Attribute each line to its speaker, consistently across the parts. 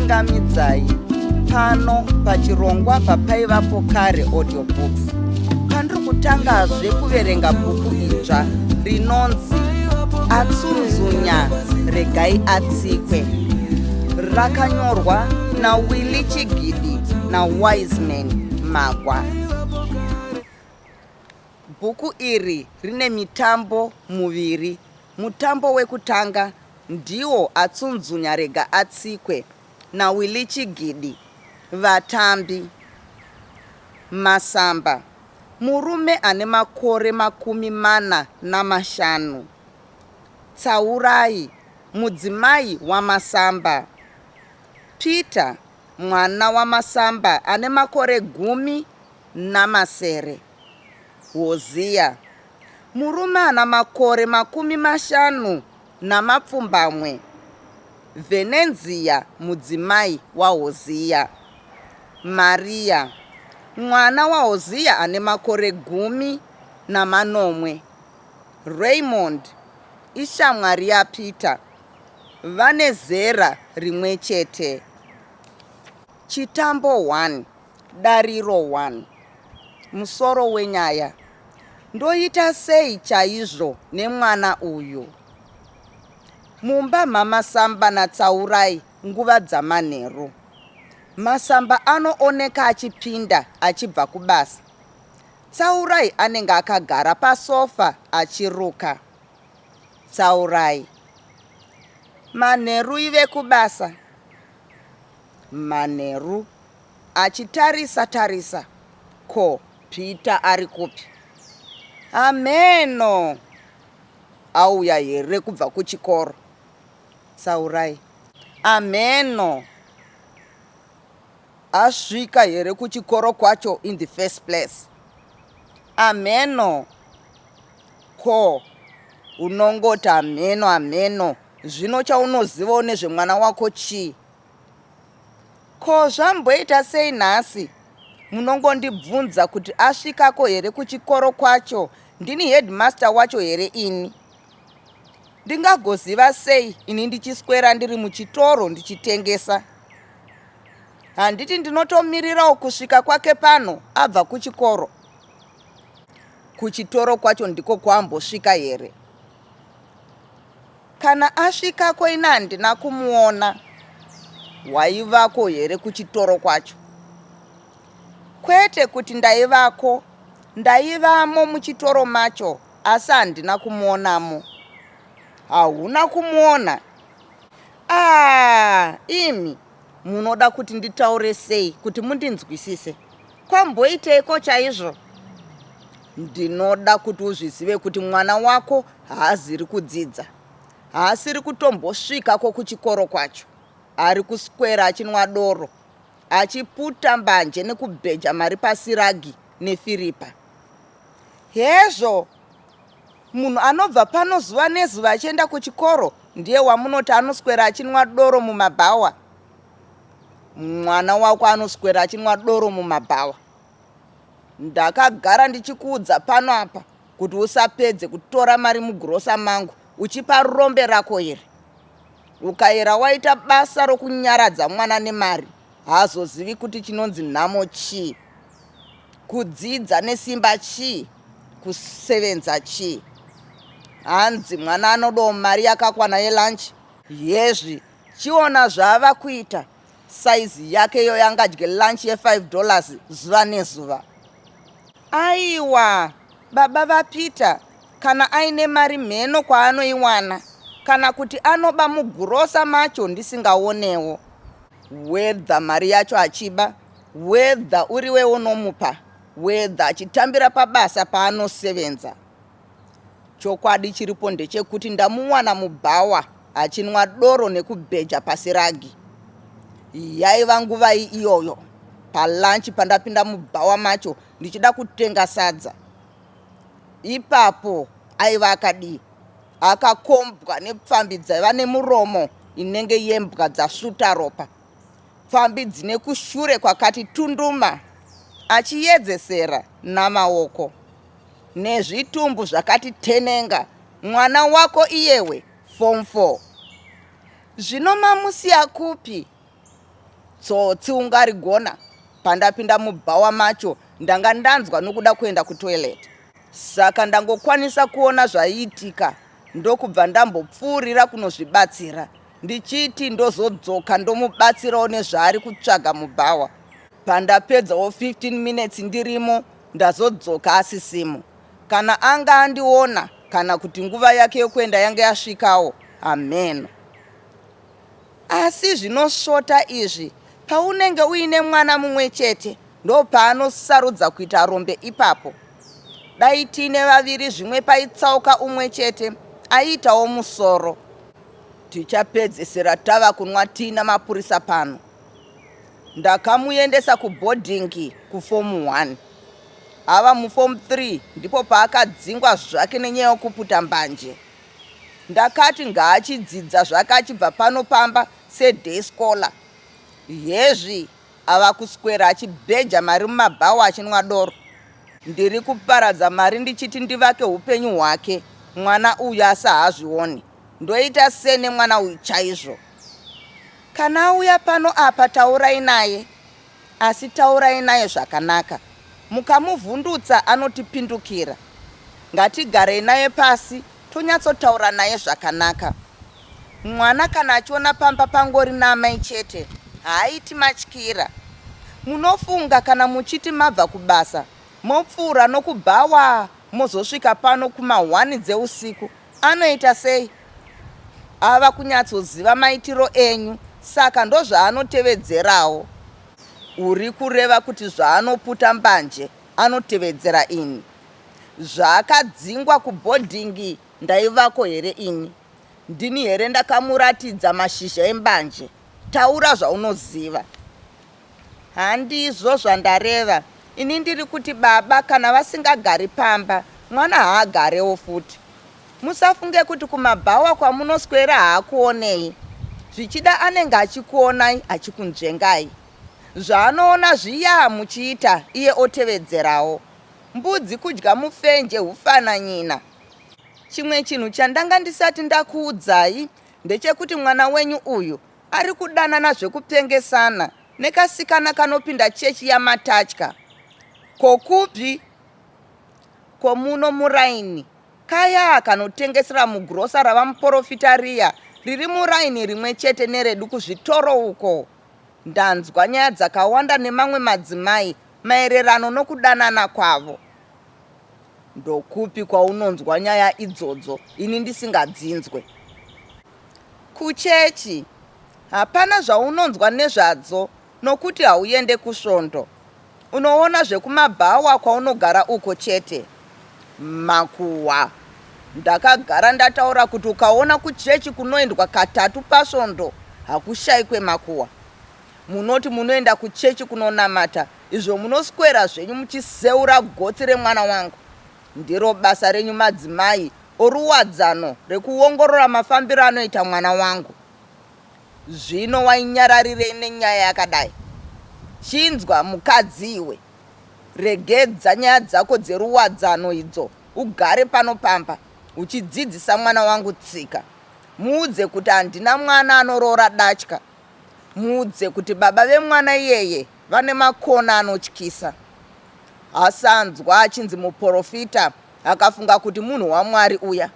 Speaker 1: Ndinokuchingamidzai pano pachirongwa papaivapo kare audiobooks pandiri kutangazve kuverenga bhuku idzva rinonzi Atsunzunya Regai Atsikwe rakanyorwa naWillie Chigidi naWiseman Magwa. Bhuku iri rine mitambo muviri. Mutambo wekutanga ndiwo Atsunzunya Rega Atsikwe naWillie Chigidi. Vatambi, Masamba, murume ane makore 45. Tsaurai, mudzimai waMasamba. Peter, mwana waMasamba ane makore 17. Hosiya, murume ana makore 57. Venenziya, mudzimai waHosiya. Maria, mwana waHosiya ane makore 17. Raymond, ishamwari yaPeter. Vane zera rimwe chete. Chitambo 1. Dariro 1. Musoro wenyaya, Ndoita sei chaizvo nemwana uyu? Mumba maMasamba naTsaurai nguva dzamanheru. Masamba anooneka achipinda achibva kubasa. Tsaurai anenge akagara pasofa achiruka. Tsaurai. Manheru ive kubasa. Manheru. Achitarisa tarisa. Ko Peter ari kupi? Hameno. Auya here kubva kuchikoro? Tsaurai. Hameno. Asvika here kuchikoro kwacho in the first place? Hameno. Ko unongoti hameno hameno zvino chaunozivawo nezvemwana wako chii? Ko zvamboita sei nhasi? Munongondibvunza kuti asvikako here kuchikoro kwacho ndini headmaster wacho here ini? Ndingagoziva sei ini ndichiswera ndiri muchitoro ndichitengesa? Handiti ndinotomirirawo kusvika kwake pano abva kuchikoro? Kuchitoro kwacho ndiko kwaambosvika here? Kana asvikako ini handina kumuona. Waivako here kuchitoro kwacho? Kwete kuti ndaivako, ndaivamo muchitoro macho asi handina kumuonamo. Hauna kumuona? Ah, imi munoda kuti nditaure sei kuti mundinzwisise? Kwamboiteiko chaizvo? Ndinoda kuti uzvizive kuti mwana wako haaziri kudzidza. Haasiri kutombosvikako kuchikoro kwacho. Ari kuswera achinwa doro, achiputa mbanje nekubheja mari pasiragi nefiripa. Hezvo! Munhu anobva pano zuva nezuva achienda kuchikoro ndiye wamunoti anoswera achinwa doro mumabhawa? Mwana wako anoswera achinwa doro mumabhawa. Ndakagara ndichikuudza pano apa kuti usapedze kutora mari mugirosa mangu uchipa rombe rako iri. Ukaera waita basa rokunyaradza mwana nemari haazozivi kuti chinonzi nhamo chii, kudzidza nesimba chii, kusevenza chii. Hanzi mwana anodawo mari yakakwana yelunch. Hezvi chiona zvaava kuita saizi yake iyo yangadye lunch ye5 dollars zuva nezuva. Aiwa baba vaPeter kana aine mari mheno kwaanoiwana kana kuti anoba mugurosa macho ndisingaonewo. Whether mari yacho achiba, whether uriwe unomupa, whether achitambira pabasa paanosevenza. Chokwadi chiripo ndechekuti ndamuwana mubhawa achinwa doro nekubheja pasiragi. Yaiva nguvai iyoyo palunch pandapinda mubhawa macho ndichida kutenga sadza. Ipapo aiva akadii? Akakombwa nepfambi dzaiva nemuromo inenge yembwa dzasvuta ropa. Pfambi dzine kushure kwakati tunduma achiyedzesera namaoko. Nezvitumbu zvakati tenenga mwana wako iyewe form 4. Zvino mamusiya kupi? Tsotsi ungarigona. Pandapinda mubhawa macho ndanga ndanzwa nokuda kuenda kutoilet. Saka ndangokwanisa kuona zvaiitika ndokubva ndambopfuurira kunozvibatsira ndichiti ndozodzoka ndomubatsirawo nezvaari kutsvaga mubhawa. Pandapedzawo 15 minutes ndirimo ndazodzoka asisimo. Kana anga andiona kana kuti nguva yake yokuenda yanga yasvikawo hameno. Asi zvinosvota izvi, paunenge uine mwana mumwe chete ndopaanosarudza kuita rombe ipapo. Dai tiine vaviri zvimwe paitsauka umwe chete aiitawo musoro. Tichapedzisira tava kunwa tii namapurisa pano. Ndakamuendesa kubhodhingi kufomu 1. Ava mufomu 3 ndipo paakadzingwa zvake nenyaya yokuputa mbanje. Ndakati ngaachidzidza zvake achibva pano pamba seday scholar. Hezvi ava kuswera achibheja mari mumabhawa achinwa doro. Ndiri kuparadza mari ndichiti ndivake upenyu hwake mwana uyu asi haazvioni. Ndoita sei nemwana uyu chaizvo? Kana auya pano apa taurai naye. Asi taurai naye zvakanaka. Mukamuvhundutsa anotipindukira. Ngatigarei naye pasi tonyatsotaura naye zvakanaka. Mwana kana achiona pamba pangori naamai chete haaiti matyira. Munofunga kana muchiti mabva kubasa mopfuura nokubhawa mozosvika pano kuma one dzeusiku Anoita sei? Ava kunyatsoziva maitiro enyu saka ndozvaanotevedzerawo. Uri kureva kuti zvaanoputa mbanje anotevedzera ini? Zvaakadzingwa kubhodhingi ndaivako here ini? Ndini here ndakamuratidza mashizha embanje? Taura zvaunoziva. Handizvo zvandareva ini ndiri kuti baba kana vasingagari pamba mwana haagarewo futi. Musafunge kuti kumabhawa kwamunoswera haakuonei. Zvichida anenge achikuonai achikunzvengai. Zvaanoona zviya muchiita iye otevedzerawo. Mbudzi kudya mufenje hufananyina. Chimwe chinhu chandanga ndisati ndakuudzai ndechekuti mwana wenyu uyu Ari kudanana zvekupengesana nekasikana kanopinda chechi yamatatya. Ko kupi? Ko muno muraini. Kaya kanotengesera mugirosa ravamuporofita riya riri muraini rimwe chete neredu kuzvitoro uko. Ndanzwa nyaya dzakawanda nemamwe madzimai maererano nokudanana kwavo. Ndokupi kwaunonzwa nyaya idzodzo ini ndisingadzinzwe? Kuchechi hapana zvaunonzwa nezvadzo nokuti hauende kusvondo. Unoona zvekumabhawa kwaunogara uko chete. Makuhwa. Ndakagara ndataura kuti ukaona kuchechi kunoendwa katatu pasvondo hakushaikwe makuhwa. Munoti munoenda kuchechi kunonamata izvo munoswera zvenyu muchiseura gotsi remwana wangu. Ndiro basa renyu madzimai oruwadzano rekuongorora mafambiro anoita mwana wangu. Zvino wainyararirei nenyaya yakadai? Chinzwa mukadzi iwe, regedza nyaya dzako dzeruwadzano idzo ugare pano pamba uchidzidzisa mwana wangu tsika. Muudze kuti handina mwana anoroora datya. Muudze kuti baba vemwana iyeye vane makona anotyisa. Asanzwa achinzi muporofita akafunga kuti munhu waMwari uya.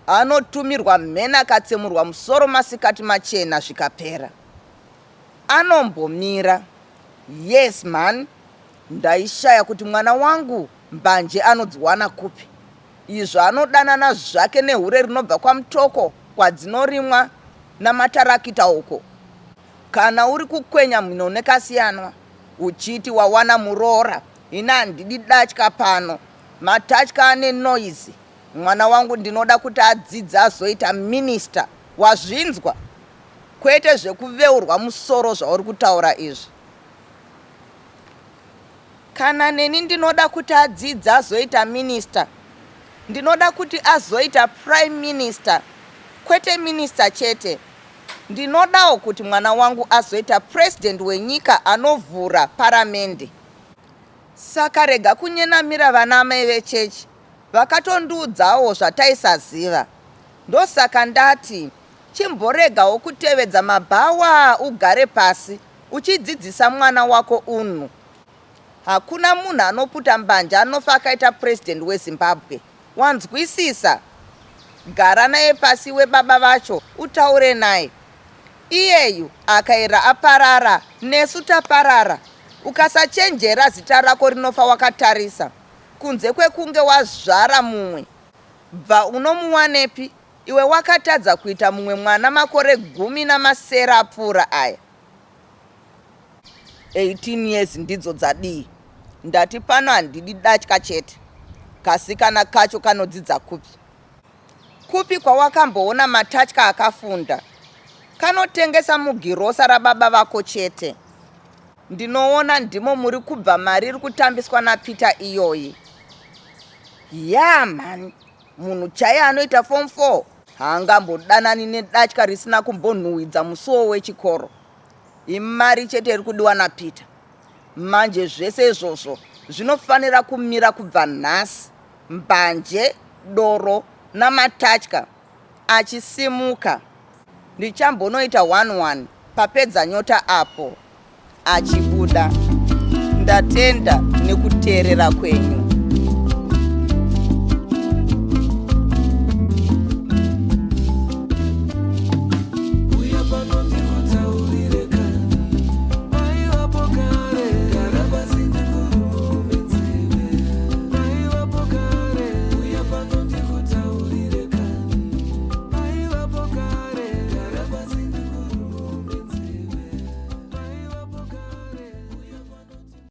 Speaker 1: Anotumirwa mheni akatsemurwa musoro masikati machena zvikapera. Anombomira. Yes mhani, ndaishaya kuti mwana wangu mbanje anodziwana kupi. Izvo anodanana zvake nehure rinobva kwaMutoko kwadzinorimwa namatarakita uko. Kana uri kukwenya mhino nekasiyanwa uchiti wawana muroora ini handidi datya pano. Matatya ane noise. Mwana wangu ndinoda kuti adzidze azoita minister. Wazvinzwa? Kwete zvekuveurwa musoro zvauri kutaura izvi. Kana neni ndinoda kuti adzidze azoita minister. Ndinoda kuti azoita prime minister kwete minister chete. Ndinodawo kuti mwana wangu azoita president wenyika anovhura paramende. Saka rega kunyenamira vana amai vechechi vakatondiudzawo zvataisaziva. Ndosaka ndati. Chimboregawo kutevedza mabhawa ugare pasi uchidzidzisa mwana wako unhu. Hakuna munhu anoputa mbanje anofa akaita president weZimbabwe. Wanzwisisa? Gara naye pasi iwe baba vacho utaure naye. Iyeyu akaera aparara nesu taparara. Ukasachenjera zita rako rinofa wakatarisa. Kunze kwekunge wazvara mumwe. Bva unomuwanepi iwe wakatadza kuita mumwe mwana makore 16 apfuura aya? 18 years ndidzo dzadii? Ndati pano handidi datya chete. Kasikana kacho kanodzidza kupi? Kupi kwawakamboona matatya akafunda? Kanotengesa mugirosa rababa vako chete. Ndinoona ndimo muri kubva mari iri kutambiswa naPeter iyoyi. Yaa mhani, munhu chaiye anoita form 4 haangambodanani nedatya risina kumbonhuhwidza musuwo wechikoro. Imari chete iri kudiwa naPeter. Manje zvese izvozvo zvinofanira kumira kubva nhasi. Mbanje, doro namatatya achisimuka. Ndichambonoita one one papedza nyota apo. Achibuda. Ndatenda nekuteerera kwenyu.